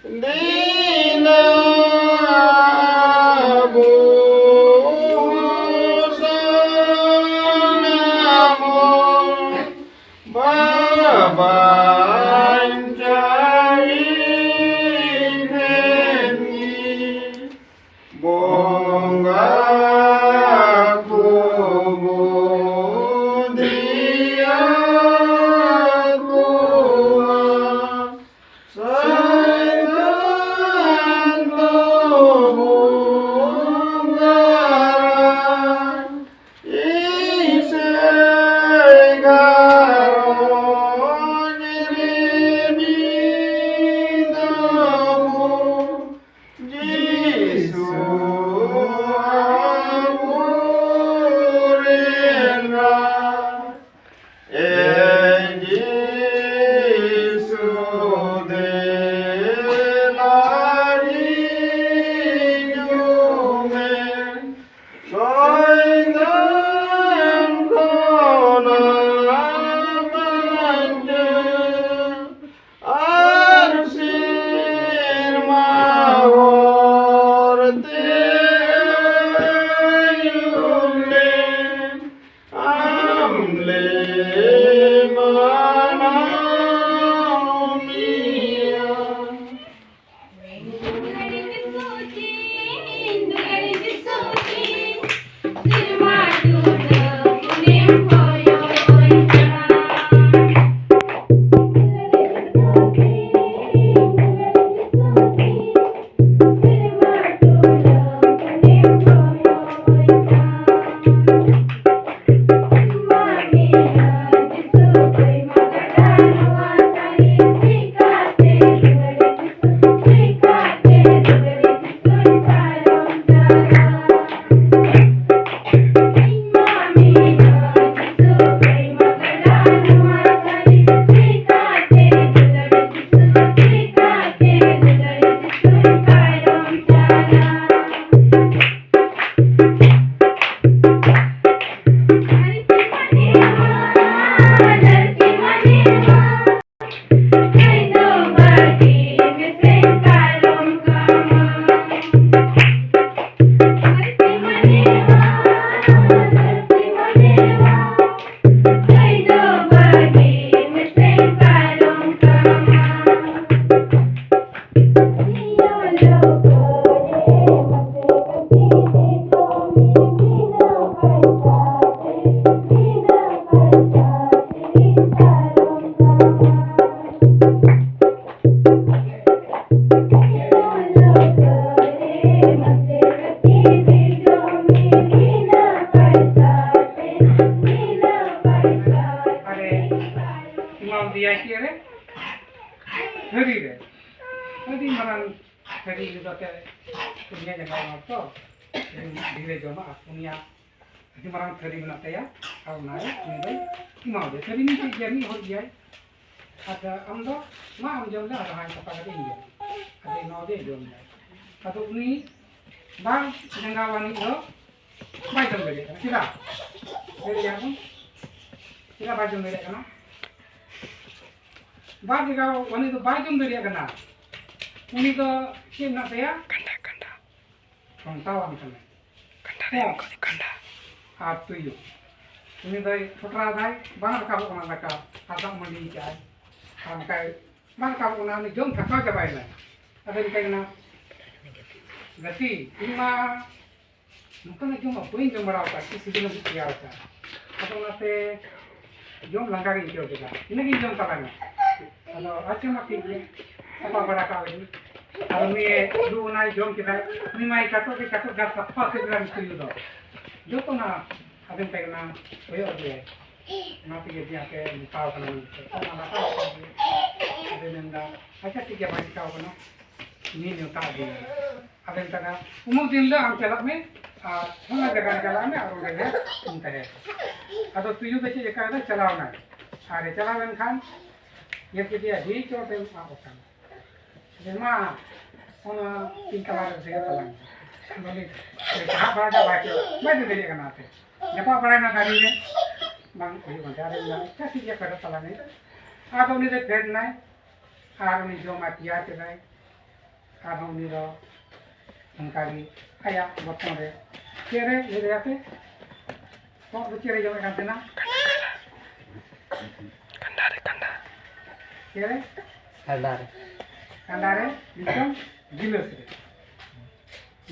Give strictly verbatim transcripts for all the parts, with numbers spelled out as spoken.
ᱫᱤᱱᱟᱹᱢ ᱟᱵᱚ ᱥᱟᱱᱟᱢ ᱵᱟᱧᱪᱟᱣᱤᱡ ᱴᱷᱮᱱ ᱜᱮ ᱵᱚᱸᱜᱟ ᱠᱚᱵᱚ ᱫᱮᱭᱟ ᱠᱚᱣᱟ᱾ ᱥᱟᱭᱫᱟ ᱛᱷᱟᱹᱨᱤ ᱨᱮ, ᱟᱹᱰᱤ ᱢᱟᱨᱟᱝ ᱛᱷᱟᱹᱨᱤ ᱨᱮᱫᱚ ᱛᱮ ᱯᱩᱱᱭᱟ ᱡᱟᱸᱜᱟ ᱦᱚᱲ ᱛᱚ, ᱰᱷᱮᱨᱮ ᱡᱚᱢᱟ ᱟᱨ ᱯᱩᱱᱭᱟ ᱟᱹᱰᱤ ᱢᱟᱨᱟᱝ ᱛᱷᱟᱹᱨᱤ ᱢᱮᱱᱟᱜ ᱛᱟᱭᱟ᱾ ᱟᱨ ᱚᱱᱟ ᱨᱮ ᱩᱱᱤ ᱫᱚᱭ ᱮᱢᱟᱣᱟᱫᱮᱭᱟ᱾ ᱛᱷᱟᱹᱨᱤ ᱢᱤᱫᱴᱤᱡ ᱜᱮᱭᱟ, ᱢᱤᱫ ᱦᱚᱲ ᱜᱮᱭᱟᱭ᱾ ᱟᱫᱚ ᱟᱢ ᱫᱚ ᱢᱟ ᱟᱢ ᱡᱚᱢ ᱞᱮ, ᱟᱫᱚ ᱦᱟᱸᱜ ᱥᱟᱯᱷᱟ ᱠᱟᱛᱮ ᱤᱧ ᱡᱚᱢᱟ᱾ ᱟᱫᱚ ᱮᱢᱟᱣᱟᱫᱮᱭᱟ, ᱡᱚᱢ ᱫᱟᱭ᱾ ᱟᱫᱚ ᱩᱱᱤ ᱵᱟᱨ ᱡᱟᱸᱜᱟ ᱟᱹᱱᱤᱡ ᱫᱚ ᱵᱟᱭ ᱡᱚᱢ ᱫᱟᱲᱮᱭᱟᱜ ᱠᱟᱱᱟ᱾ ᱪᱮᱫᱟᱜ? ᱞᱟᱹᱭ ᱫᱟᱲᱮᱭᱟᱜᱼᱟ ᱵᱚᱱ? ᱪᱮᱫᱟᱜ ᱵᱟᱭ ᱡᱚᱢ ᱫᱟᱲᱮᱭᱟᱜ ᱠᱟᱱᱟ? ᱵᱟᱨ ᱡᱟᱸᱜᱟ ᱟᱹᱱᱤᱡ ᱫᱚ ᱵᱟᱭ ᱡᱚᱢ ᱫᱟᱲᱮᱭᱟᱜ ᱠᱟᱱᱟ᱾ ᱩᱱᱤ ᱫᱚ ᱪᱮᱫ ᱢᱮᱱᱟᱜ ᱛᱟᱭᱟ? ᱠᱟᱸᱰᱟ, ᱠᱟᱸᱰᱟ᱾ ᱴᱷᱚᱱᱴᱟᱣᱟᱱ ᱠᱟᱱᱟᱭ᱾ ᱠᱟᱸᱰᱟ ᱨᱮ ᱦᱚᱸ᱾ ᱩᱱᱠᱩ ᱫᱚ ᱠᱟᱸᱰᱟ᱾ ᱟᱨ ᱛᱩᱭᱩ, ᱩᱱᱤ ᱫᱚᱭ ᱴᱷᱚᱴᱨᱟᱣ ᱫᱟᱭ, ᱵᱟᱝ ᱨᱟᱠᱟᱵᱚᱜ ᱠᱟᱱᱟ ᱫᱟᱠᱟ, ᱟᱨ ᱫᱟᱜ ᱢᱟᱹᱰᱤ ᱠᱟᱜᱼᱟᱭ, ᱟᱨ ᱚᱱᱠᱟᱭ ᱵᱟᱝ ᱨᱟᱠᱟᱵᱚᱜ ᱠᱟᱱᱟ, ᱩᱱᱤ ᱡᱚᱢ ᱛᱷᱟᱠᱟᱣ ᱪᱟᱵᱟᱭᱮᱱᱟᱭ᱾ ᱟᱫᱚ ᱢᱮᱛᱟᱭ ᱠᱟᱱᱟ, "ᱜᱟᱛᱮ, ᱤᱧ ᱢᱟ ᱱᱚᱝᱠᱟᱱᱟᱜ ᱡᱚᱢᱟᱜ ᱵᱟᱹᱧ ᱡᱚᱢ ᱵᱟᱲᱟ ᱟᱠᱟᱫ, ᱪᱮᱫ ᱥᱤᱵᱤᱞᱮᱢ ᱛᱮᱭᱟᱨ ᱟᱠᱟᱫ?" ᱟᱫᱚ ᱚᱱᱟᱛᱮ ᱡᱚᱢ ᱞᱟᱸᱜᱟ ᱜᱤᱧ ᱟᱹᱭᱠᱟᱹᱣ ᱠᱮᱫᱟ, ᱤᱱᱟᱹᱜᱤᱧ ᱡᱚᱢ ᱛᱟᱞᱟᱝᱟ᱾ ᱟᱫᱚ ᱟᱪᱪᱷᱟ, ᱢᱟ ᱴᱷᱤᱠ ᱜᱮᱭᱟ, ᱥᱟᱯᱷᱟ ᱵᱟᱲᱟ ᱠᱟᱜ ᱞᱮᱜᱤᱧ᱾ ᱟᱫᱚ ᱩᱱᱤ ᱫᱩ ᱚᱱᱟᱭ ᱡᱚᱢ ᱠᱮᱫᱟᱭ, ᱩᱱᱤ ᱢᱟᱭ ᱠᱟᱴᱚᱜ ᱜᱮ ᱠᱟᱴᱚᱜ, ᱜᱟᱨ ᱥᱟᱯᱷᱟ ᱩᱛᱟᱹᱨ ᱠᱮᱫᱟ ᱩᱱᱤ ᱛᱩᱭᱩ ᱫᱚ᱾ ᱡᱚᱛᱚ ᱚᱱᱟ ᱟᱫᱚ ᱢᱮᱛᱟᱭ ᱠᱟᱱᱟ, ᱠᱚᱭᱚᱜ ᱟᱫᱮᱭᱟᱭ᱾ ᱚᱱᱟ ᱛᱮᱜᱮ ᱡᱮ ᱦᱟᱯᱮ ᱢᱮᱛᱟᱣ ᱠᱟᱱᱟ ᱢᱮᱱᱛᱮ᱾ ᱚᱱᱟ ᱞᱟᱴᱟ ᱞᱟᱴᱟ ᱜᱮ᱾ ᱟᱫᱚᱭ ᱢᱮᱱᱫᱟ, "ᱟᱪᱪᱷᱟ, ᱴᱷᱤᱠ ᱜᱮᱭᱟ, ᱵᱟᱭ ᱪᱤᱠᱟᱹᱣ ᱠᱟᱱᱟ, ᱩᱱᱤ ᱱᱮᱣᱛᱟ ᱟᱹᱜᱩᱭᱮᱭᱟ᱾" ᱟᱫᱚ ᱢᱮᱛᱟᱭ ᱠᱟᱱᱟ, "ᱩᱢᱩᱠ ᱫᱤᱱ ᱦᱤᱞᱳᱜ ᱟᱢ ᱪᱟᱞᱟᱜ ᱢᱮ, ᱟᱨ ᱚᱱᱟ ᱡᱟᱭᱜᱟ ᱨᱮ ᱪᱟᱞᱟᱜ ᱢᱮ, ᱟᱨ ᱚᱸᱰᱮ ᱜᱮ ᱩᱢ ᱛᱟᱦᱮᱸ ᱠᱚᱜ ᱢᱮ᱾" ᱟᱫᱚ ᱛᱩᱭᱩ ᱫᱚ ᱪᱮᱫ ᱞᱮᱠᱟ ᱫᱚ ᱪᱟᱞᱟᱣ ᱮᱱᱟᱭ᱾ ᱟᱨ ᱪᱟᱞᱟᱣ ᱮᱱ ᱠᱷᱟᱱ ᱧᱮᱞ ᱠᱮᱫᱮᱭᱟ, ᱦᱮᱸ, ᱪᱚᱴ ᱨᱮ ᱟᱵ ᱟᱠᱟᱱ᱾ ᱟᱫᱚ ᱢᱟ, ᱚᱱᱟ ᱯᱤᱝ ᱠᱟᱞᱟᱨ ᱨᱮ ᱫᱮᱡᱚᱜ ᱛᱟᱞᱟᱝ ᱢᱮ᱾ ᱟᱫᱚ ᱩᱱᱤ ᱥᱟᱦᱟᱵ ᱵᱟᱲᱟ ᱠᱮᱫᱟ, ᱵᱟᱭ ᱪᱚ-, ᱵᱟᱭ ᱫᱮᱡ ᱫᱟᱲᱮᱭᱟᱜ ᱠᱟᱱᱟ ᱮᱱᱛᱮ᱾ ᱡᱟᱯᱟᱜ ᱵᱟᱲᱟᱭᱮᱱᱟ ᱫᱟᱨᱮ ᱨᱮ, ᱵᱟᱝ ᱦᱩᱭᱩᱜ ᱠᱟᱱ ᱛᱟᱭᱟ᱾ ᱟᱫᱚ ᱢᱮᱱᱫᱟ, "ᱟᱪᱪᱷᱟ, ᱴᱷᱤᱠ ᱜᱮᱭᱟ, ᱯᱷᱮᱰᱚᱜ ᱛᱟᱞᱟᱝ ᱢᱮ᱾" ᱟᱫᱚ ᱩᱱᱤ ᱫᱚᱭ ᱯᱷᱮᱰ ᱮᱱᱟᱭ, ᱟᱨ ᱩᱱᱤ ᱡᱚᱢᱟᱜ ᱛᱮᱭᱟᱨ ᱠᱮᱫᱟᱭ᱾ ᱟᱨᱦᱚᱸ ᱩᱱᱤ ᱫᱚ ᱚᱱᱠᱟ ᱜᱮ ᱟᱭᱟᱜ ᱵᱚᱨᱛᱚᱱ ᱨᱮ ᱪᱮᱫ ᱨᱮ ᱤᱭᱟᱹ ᱨᱮᱭᱟᱜ ᱛᱮ ᱠᱚᱸᱜ ᱫᱚ ᱪᱮᱫ ᱨᱮ ᱡᱚᱢᱮᱫ ᱠᱟᱱ ᱛᱟᱦᱮᱱᱟ? ᱠᱟᱸᱰᱟ ᱨᱮ, ᱠᱟᱸᱰᱟ᱾ ᱪᱮᱫ ᱨᱮ? ᱠᱟᱸᱰᱟ ᱨᱮ᱾ ᱠᱟᱸᱰᱟ ᱨᱮ, ᱱᱤᱛᱚᱝ ᱜᱤᱞᱟᱹᱥ ᱨᱮ᱾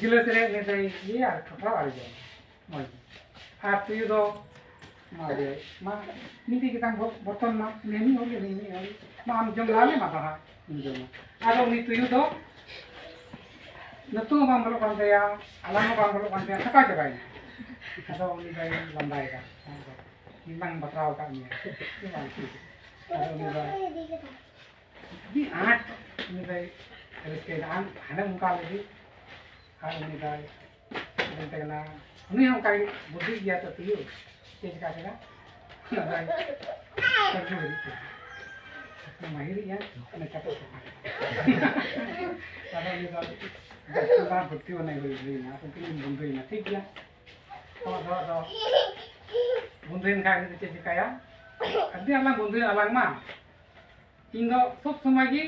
ᱜᱤᱞᱟᱹᱥ ᱨᱮ ᱩᱱᱤ ᱫᱚᱭ ᱤᱭᱟᱹᱭᱟ ᱟᱨ ᱴᱷᱚᱴᱨᱟᱣ ᱟᱨ ᱡᱚᱢᱟ᱾ ᱢᱚᱡᱽ ᱜᱮ᱾ ᱟᱨ ᱛᱩᱭᱩ ᱫᱚ ᱢᱟ ᱞᱟᱹᱭ, ᱢᱟ ᱢᱤᱫᱴᱤᱡ ᱜᱮᱛᱟᱢ ᱵᱚ-, ᱵᱚᱨᱛᱚᱱ ᱢᱟ, ᱩᱱᱤ ᱢᱤᱫ ᱦᱚᱲ ᱜᱮ, ᱩᱱᱤ ᱢᱤᱫ ᱦᱚᱲ ᱜᱮ᱾ ᱢᱟ ᱟᱢ ᱡᱚᱢ ᱞᱟᱦᱟ ᱞᱮ, ᱢᱟ ᱫᱚ ᱦᱟᱸᱜ ᱤᱧ ᱡᱚᱢᱟ᱾ ᱟᱫᱚ ᱩᱱᱤ ᱛᱩᱭᱩ ᱫᱚ ᱞᱟᱹᱛᱩ ᱦᱚᱸ ᱵᱟᱝ ᱵᱚᱞᱚᱜ ᱠᱟᱱ ᱛᱟᱭᱟ, ᱟᱞᱟᱝ ᱦᱚᱸ ᱵᱟᱝ ᱵᱚᱞᱚᱜ ᱠᱟᱱ ᱛᱟᱭᱟ, ᱛᱷᱟᱠᱟᱣ ᱪᱟᱵᱟᱭᱮᱱᱟ᱾ ᱟᱫᱚ ᱩᱱᱤ ᱫᱚᱭ ᱞᱟᱸᱫᱟᱭᱮᱫᱟ, ᱤᱧ ᱵᱟᱝ ᱵᱟᱛᱨᱟᱣ ᱟᱠᱟᱫ ᱢᱮᱭᱟ᱾ ᱟᱫᱚ ᱩᱱᱤ ᱫᱚ ᱟᱹᱰᱤ ᱟᱸᱴ ᱩᱱᱤ ᱫᱚᱭ ᱨᱟᱹᱥᱠᱟᱹᱭᱮᱫᱟ᱾ ᱟᱢ ᱦᱟᱸᱰᱮᱢ ᱚᱱᱠᱟ ᱞᱟᱹᱜᱤᱫ, ᱟᱨ ᱩᱱᱤ ᱫᱚᱭ ᱢᱮᱛᱟᱭ ᱠᱟᱱᱟ, ᱩᱱᱤ ᱦᱚᱸ ᱚᱱᱠᱟ ᱜᱮ ᱵᱩᱫᱽᱫᱷᱤ ᱜᱮᱭᱟ ᱛᱚ, ᱛᱩᱭᱩ, ᱪᱮᱫ ᱪᱮᱠᱟ ᱠᱮᱫᱟ? ᱚᱱᱟ ᱫᱚᱭ ᱛᱚᱨᱡᱚᱢᱟ ᱤᱫᱤᱜ ᱠᱟᱱᱟ᱾ ᱢᱟᱹᱦᱤᱨᱤᱡ ᱟᱭ, ᱚᱱᱟ ᱪᱟᱯᱚ ᱥᱟᱯᱷᱟ᱾ ᱟᱫᱚ ᱩᱱᱤ ᱫᱚ ᱡᱟᱹᱥᱛᱤ ᱵᱟᱝ ᱵᱷᱚᱨᱛᱤ ᱚᱱᱟ ᱦᱩᱭ ᱦᱩᱭᱱᱟ, ᱟᱫᱚ ᱩᱱᱠᱤᱱ ᱵᱚᱱᱫᱚᱭᱮᱱᱟ, ᱴᱷᱤᱠ ᱜᱮᱭᱟ᱾ ᱛᱚ ᱟᱫᱚ, ᱟᱫᱚ ᱵᱚᱱᱫᱚᱭᱮᱱ ᱠᱷᱟᱱ ᱩᱱᱤ ᱫᱚ ᱪᱮᱫ ᱪᱮᱠᱟᱭᱟ? ᱟᱹᱰᱤ ᱟᱞᱟᱝ ᱵᱚᱱᱫᱚᱭᱮᱱᱟ ᱟᱞᱟᱝ ᱢᱟ, ᱤᱧ ᱫᱚ ᱥᱚᱵ ᱥᱚᱢᱚᱭ ᱜᱮ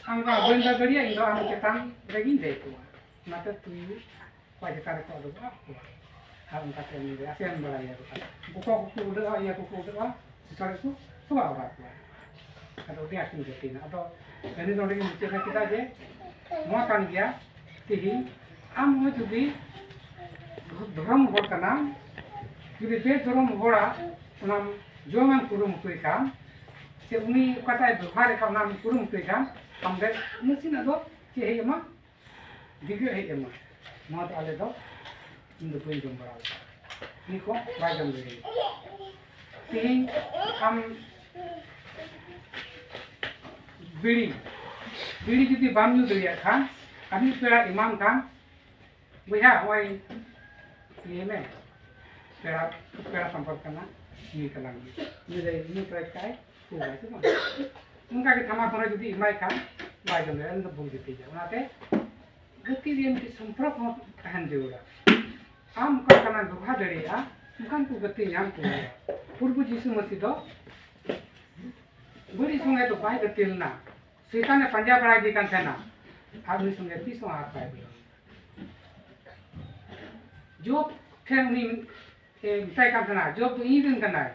ᱟᱢ ᱫᱚ ᱵᱟᱹᱧ ᱫᱟᱹᱲ ᱫᱟᱲᱮᱭᱟᱜᱼᱟ, ᱤᱧ ᱫᱚ ᱟᱢ ᱪᱮᱛᱟᱱ ᱨᱮᱜᱤᱧ ᱫᱮᱡ ᱠᱚᱜᱼᱟ᱾ ᱚᱱᱟᱛᱮ ᱛᱩᱭᱩ ᱠᱚᱲᱟ ᱪᱮᱛᱟᱱ ᱨᱮᱠᱚ ᱩᱰᱩᱠᱚᱜᱼᱟ ᱠᱚᱲᱟ᱾ ᱟᱨ ᱚᱱᱠᱟᱛᱮ ᱩᱱᱤ ᱫᱚ ᱟᱥᱮᱱ ᱵᱟᱲᱟᱭᱮᱭᱟ ᱠᱚ᱾ ᱩᱱᱠᱩ ᱠᱚ ᱠᱚ ᱩᱰᱟᱹᱜᱼᱟ, ᱤᱭᱟᱹ ᱠᱚᱠᱚ ᱩᱰᱟᱹᱜᱼᱟ, ᱥᱩᱛᱟᱹᱨ ᱨᱮᱠᱚ ᱥᱚᱵᱟ ᱚᱲᱟᱜ ᱠᱚᱣᱟ᱾ ᱟᱫᱚ ᱟᱹᱰᱤ ᱟᱸᱴ ᱠᱤᱱ ᱜᱟᱛᱮᱭᱮᱱᱟ᱾ ᱟᱫᱚ ᱠᱟᱹᱦᱱᱤ ᱫᱚ ᱚᱸᱰᱮ ᱜᱮ ᱢᱩᱪᱟᱹᱫ ᱮᱱᱟ᱾ ᱪᱮᱫᱟᱜ ᱡᱮ ᱱᱚᱣᱟ ᱠᱟᱱ ᱜᱮᱭᱟ, ᱛᱮᱦᱮᱧ ᱟᱢ ᱦᱚᱸ ᱡᱩᱫᱤ ᱫᱷᱚᱨᱚᱢ ᱦᱚᱲ ᱠᱟᱱᱟᱢ, ᱡᱩᱫᱤ ᱵᱮᱫᱷᱚᱨᱚᱢ ᱦᱚᱲᱟᱜ ᱚᱱᱟᱢ ᱡᱚᱢᱮᱢ ᱠᱩᱨᱩᱢᱩᱴᱩᱭ ᱠᱷᱟᱱ, ᱥᱮ ᱩᱱᱤ ᱚᱠᱟᱴᱟᱜ ᱮ ᱵᱮᱵᱚᱦᱟᱨᱮᱫ ᱠᱷᱟᱱ ᱚᱱᱟᱢ ᱠᱩᱨᱩᱢᱩᱴᱩᱭ ᱠᱷᱟᱱ, ᱟᱢ ᱫᱚ ᱱᱟᱥᱮᱱᱟᱜ ᱫᱚ ᱪᱮᱫ ᱦᱮᱡ ᱟᱢᱟ? ᱫᱤᱜᱟᱹᱜ ᱦᱮᱡ ᱟᱢᱟ᱾ ᱱᱚᱣᱟ ᱫᱚ ᱟᱞᱮ ᱫᱚ, ᱤᱧ ᱫᱚ ᱵᱟᱹᱧ ᱡᱚᱢ ᱵᱟᱲᱟ ᱟᱠᱟᱫᱟ, ᱩᱱᱤ ᱠᱚ ᱵᱟᱭ ᱡᱚᱢ ᱫᱟᱲᱮᱭᱟᱜᱼᱟ᱾ ᱛᱮᱦᱮᱧ ᱟᱢ ᱵᱤᱲᱤ, ᱵᱤᱲᱤ ᱡᱩᱫᱤ ᱵᱟᱢ ᱧᱩ ᱫᱟᱲᱮᱭᱟᱜ ᱠᱷᱟᱱ, ᱟᱨ ᱢᱤᱫ ᱯᱮᱲᱟ ᱮᱢᱟᱢ ᱠᱷᱟᱱ, ᱵᱚᱭᱦᱟ, ᱱᱚᱜᱼᱚᱭ ᱤᱭᱟᱹᱭ ᱢᱮ, ᱯᱮᱲᱟ, ᱯᱮᱲᱟ ᱥᱚᱢᱯᱚᱨᱠ ᱠᱟᱱᱟ, ᱧᱩᱭ ᱛᱟᱞᱟᱝ ᱢᱮ᱾ ᱩᱱᱤ ᱫᱚᱭ ᱧᱩ ᱛᱚᱨᱟ ᱠᱮᱫᱟᱭ, ᱠᱷᱩᱵᱟᱭ ᱥᱮ ᱵᱟᱝ? ᱚᱱᱠᱟ ᱜᱮ ᱛᱷᱟᱢᱟ ᱠᱷᱚᱱ ᱡᱩᱫᱤ ᱮᱢᱟᱭ ᱠᱷᱟᱱ, ᱵᱟᱭ ᱡᱚᱢ ᱫᱟᱲᱮᱭᱟᱜᱼᱟ, ᱩᱱᱤ ᱫᱚ ᱵᱩᱞ ᱜᱤᱛᱤᱡᱟ᱾ ᱚᱱᱟᱛᱮ ᱜᱟᱛᱮ ᱨᱮᱭᱟᱜ ᱢᱤᱫᱴᱤᱡ ᱥᱚᱢᱯᱚᱨᱠ ᱦᱚᱸ ᱛᱟᱦᱮᱱ ᱡᱟᱹᱨᱩᱲᱟ᱾ ᱟᱢ ᱚᱠᱟ ᱞᱮᱠᱟᱱᱟᱜ ᱵᱮᱵᱚᱦᱟᱨ ᱫᱟᱲᱮᱭᱟᱜᱼᱟ, ᱚᱱᱠᱟᱱ ᱠᱚ ᱜᱟᱛᱮ ᱧᱟᱢ ᱠᱚ ᱦᱩᱭᱩᱜᱼᱟ᱾ ᱯᱨᱚᱵᱷᱩ ᱡᱤᱥᱩ ᱢᱟᱹᱥᱤ ᱫᱚ ᱵᱟᱹᱲᱤᱡ ᱥᱚᱸᱜᱮ ᱫᱚ ᱵᱟᱭ ᱜᱟᱛᱮ ᱞᱮᱱᱟ᱾ ᱥᱚᱭᱛᱟᱱᱮ ᱯᱟᱸᱡᱟ ᱵᱟᱲᱟᱭᱮᱫᱮ ᱠᱟᱱ ᱛᱟᱦᱮᱱᱟ, ᱟᱨ ᱩᱱᱤ ᱥᱚᱸᱜᱮ ᱛᱤᱥ ᱦᱚᱸ ᱟᱨ ᱵᱟᱭ ᱵᱚᱞᱚ ᱞᱮᱱᱟ᱾ ᱡᱚᱵ ᱴᱷᱮᱱ ᱩᱱᱤ ᱮ ᱢᱮᱛᱟᱭ ᱠᱟᱱ ᱛᱟᱦᱮᱱᱟ, "ᱡᱚᱵ ᱫᱚ ᱤᱧ ᱨᱮᱱ ᱠᱟᱱᱟᱭ᱾"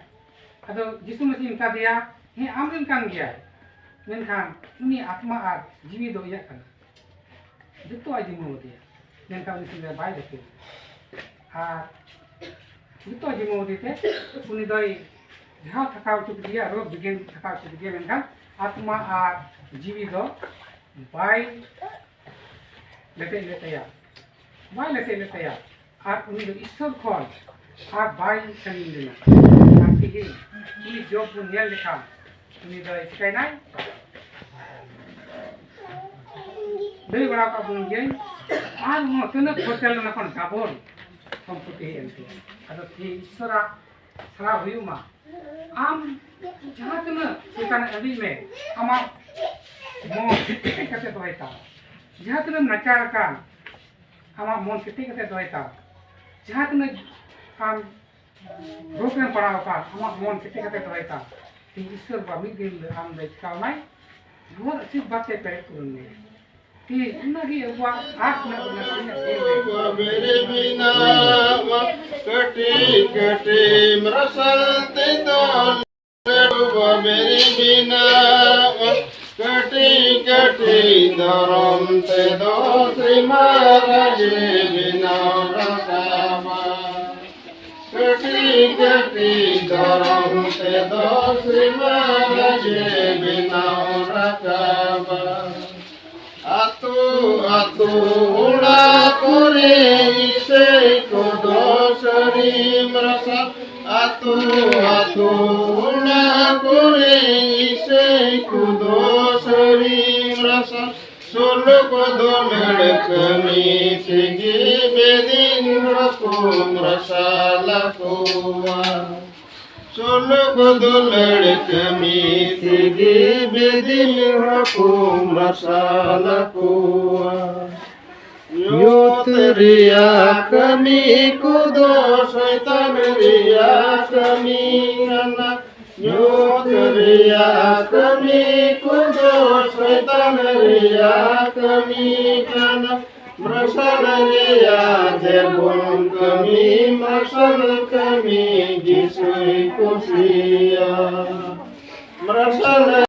ᱟᱫᱚ ᱡᱤᱥᱩ ᱢᱟᱹᱥᱤ ᱢᱮᱛᱟ ᱫᱮᱭᱟ, "ᱦᱮᱸ, ᱟᱢ ᱨᱮᱱ ᱠᱟᱱ ᱜᱮᱭᱟᱭ, ᱢᱮᱱᱠᱷᱟᱱ ᱩᱱᱤ ᱟᱛᱢᱟ ᱟᱨ ᱡᱤᱣᱤ ᱫᱚ ᱤᱧᱟᱹᱜ ᱠᱟᱱᱟ᱾" ᱡᱚᱛᱚᱣᱟᱜ ᱡᱤᱢᱟᱹ ᱟᱫᱮᱭᱟ, ᱢᱮᱱᱠᱷᱟᱱ ᱩᱱᱤ ᱥᱚᱸᱜᱮ ᱵᱟᱭ ᱜᱟᱛᱮ ᱞᱮᱱᱟ᱾ ᱟᱨ ᱡᱚᱛᱚᱣᱟᱜ ᱡᱤᱢᱟᱹ ᱟᱫᱮ ᱛᱮ ᱩᱱᱤ ᱫᱚᱭ ᱡᱟᱦᱟᱸ ᱛᱷᱟᱠᱟᱣ ᱦᱚᱪᱚ ᱠᱮᱫᱮᱭᱟ, ᱨᱳᱜᱽ ᱵᱤᱜᱷᱤᱱ ᱛᱷᱟᱠᱟᱣ ᱦᱚᱪᱚ ᱠᱮᱫᱮᱭᱟ, ᱢᱮᱱᱠᱷᱟᱱ ᱟᱛᱢᱟ ᱟᱨ ᱡᱤᱣᱤ ᱫᱚ ᱵᱟᱭ ᱞᱮᱴᱮᱡ ᱞᱮᱫ ᱛᱟᱭᱟ, ᱵᱟᱭ ᱞᱮᱴᱮᱡ ᱞᱮᱫ ᱛᱟᱭᱟ᱾ ᱟᱨ ᱩᱱᱤ ᱫᱚ ᱤᱥᱥᱚᱨ ᱠᱷᱚᱱ ᱟᱨ ᱵᱟᱭ ᱥᱟᱺᱜᱤᱧ ᱞᱮᱱᱟ᱾ ᱟᱨ ᱛᱮᱦᱮᱧ ᱩᱱᱤ ᱡᱚᱵ ᱵᱚᱱ ᱧᱮᱞ ᱞᱮᱠᱷᱟᱱ, ᱩᱱᱤ ᱫᱚᱭ ᱪᱤᱠᱟᱹᱭᱱᱟᱭ? ᱞᱟᱹᱭ ᱵᱟᱲᱟ ᱠᱟᱜ ᱵᱚᱱ ᱜᱮᱭᱟᱹᱧ᱾ ᱟᱨ ᱱᱚᱣᱟ ᱛᱤᱱᱟᱹᱜ ᱠᱷᱚᱨᱪᱟ ᱞᱮᱱᱟ ᱠᱷᱚᱱ ᱰᱟᱵᱚᱞ ᱥᱚᱢᱯᱚᱛᱤ ᱦᱮᱡ ᱮᱱ ᱛᱟᱭᱟ᱾ ᱟᱫᱚ ᱛᱮᱦᱮᱧ ᱤᱥᱥᱚᱨᱟᱜ ᱥᱟᱨᱦᱟᱣ ᱦᱩᱭᱩᱜ ᱢᱟ᱾ ᱟᱢ ᱡᱟᱦᱟᱸ ᱛᱤᱱᱟᱹᱜ ᱪᱮᱛᱟᱱ ᱟᱹᱰᱤ ᱢᱮ, ᱟᱢᱟᱜ ᱢᱚᱱ ᱠᱮᱴᱮᱡ ᱠᱟᱛᱮ ᱫᱚᱦᱚᱭ ᱛᱟᱢ᱾ ᱡᱟᱦᱟᱸ ᱛᱤᱱᱟᱹᱜ ᱱᱟᱪᱟᱨ ᱟᱠᱟᱱ, ᱟᱢᱟᱜ ᱢᱚᱱ ᱠᱮᱴᱮᱡ ᱠᱟᱛᱮ ᱫᱚᱦᱚᱭ ᱛᱟᱢ᱾ ᱡᱟᱦᱟᱸ ᱛᱤᱱᱟᱹᱜ ᱟᱢ ᱨᱳᱜᱽ ᱨᱮᱢ ᱯᱟᱲᱟᱣ ᱟᱠᱟᱱ, ᱟᱢᱟᱜ ᱢᱚᱱ ᱠᱮᱴᱮᱡ ᱠᱟᱛᱮ ᱫᱚᱦᱚᱭ ᱛᱟᱢ᱾ ᱛᱮᱦᱮᱧ ᱤᱥᱥᱚᱨ ᱵᱟᱵᱟ ᱢᱤᱫ ᱫᱤᱱ ᱦᱤᱞᱳᱜ ᱟᱢ ᱫᱚᱭ ᱪᱤᱠᱟᱣ ᱟᱢᱟᱭ, ᱱᱚᱣᱟ ᱟᱥᱤᱨᱵᱟᱫᱽ ᱛᱮ ᱯᱮᱨᱮᱡ ᱯᱩᱨᱚᱱ ᱢᱮᱭᱟ᱾ ᱛᱮᱦᱮᱧ ᱚᱱᱟᱜᱮ ᱟᱵᱚᱣᱟᱜ ᱟᱥ ᱢᱮᱱᱟᱜ ᱵᱚᱱᱟ, ᱛᱮᱦᱮᱧᱟᱜ ᱫᱤᱱ ᱨᱮ᱾ ᱵᱟᱵᱮᱨᱮ ᱵᱮᱱᱟᱣᱟ ᱠᱟᱹᱴᱤᱡ ᱠᱟᱹᱴᱤᱡ ᱢᱟᱨᱥᱟᱞ ᱛᱮᱫᱚ᱾ ᱵᱟᱵᱮᱨᱮ ᱵᱮᱱᱟᱣᱟ ᱠᱟᱹᱴᱤᱡ ᱠᱟᱹᱴᱤᱡ ᱫᱷᱚᱨᱚᱢ ᱛᱮᱫᱚ᱾ ᱥᱨᱤ ᱢᱟᱦᱟᱨᱟᱡᱮ ᱵᱮᱱᱟᱣ ᱨᱟᱠᱟᱵᱟ᱾ ᱠᱟᱹᱴᱤᱡ ᱠᱟᱹᱴᱤᱡ ᱫᱷᱚᱨᱚᱢ ᱛᱮᱫᱚ᱾ ᱥᱨᱤ ᱢᱟᱦᱟᱨᱟᱡᱮ ᱵᱮᱱᱟᱣ ᱨᱟᱠᱟᱵᱟ᱾ ᱟᱛᱳ ᱟᱛᱳ ᱚᱲᱟᱜ ᱠᱚᱨᱮ ᱤᱥᱟᱹᱭ ᱠᱚᱫᱚ ᱥᱟᱹᱨᱤ ᱢᱟᱨᱥᱟᱞ᱾ ᱟᱛᱳ ᱟᱛᱳ ᱚᱲᱟᱜ ᱠᱚᱨᱮ ᱤᱥᱟᱹᱭ ᱠᱚᱫᱚ ᱥᱟᱹᱨᱤ ᱢᱟᱨᱥᱟᱞ᱾ ᱥᱳᱞᱳ ᱠᱚᱫᱚ ᱞᱟᱹᱲ ᱠᱟᱹᱢᱤ ᱛᱮᱜᱮ ᱵᱮᱫᱤᱱ ᱦᱚᱲ ᱠᱚ ᱢᱟᱨᱥᱟᱞ ᱟᱠᱚᱣᱟ᱾ ᱥᱳᱞᱳ ᱠᱚᱫᱚ ᱞᱟᱹᱲ ᱠᱟᱹᱢᱤ ᱛᱮᱜᱮ ᱵᱮᱫᱤᱱ ᱦᱚᱲ ᱠᱚ ᱢᱟᱨᱥᱟᱞ ᱟᱠᱚᱣᱟ᱾ ᱧᱩᱛ ᱨᱮᱭᱟᱜ ᱠᱟᱹᱢᱤ ᱠᱚᱫᱚ ᱥᱚᱭᱛᱟᱱ ᱨᱮᱭᱟᱜ ᱠᱟᱹᱢᱤ ᱠᱟᱱᱟ᱾ ᱧᱩᱛ ᱨᱮᱭᱟᱜ ᱠᱟᱹᱢᱤ ᱠᱚᱫᱚ ᱥᱚᱭᱛᱟᱱ ᱨᱮᱭᱟᱜ ᱠᱟᱹᱢᱤ ᱠᱟᱱᱟ᱾ ᱢᱟᱨᱥᱟᱞ ᱨᱮᱭᱟᱜ ᱡᱮᱵᱚᱱ ᱠᱟᱹᱢᱤ, ᱢᱟᱨᱥᱟᱞ ᱠᱟᱹᱢᱤ ᱡᱤᱥᱩᱭ ᱠᱩᱥᱤᱭᱟᱜᱼᱟ᱾ ᱢᱟᱨᱥᱟᱞ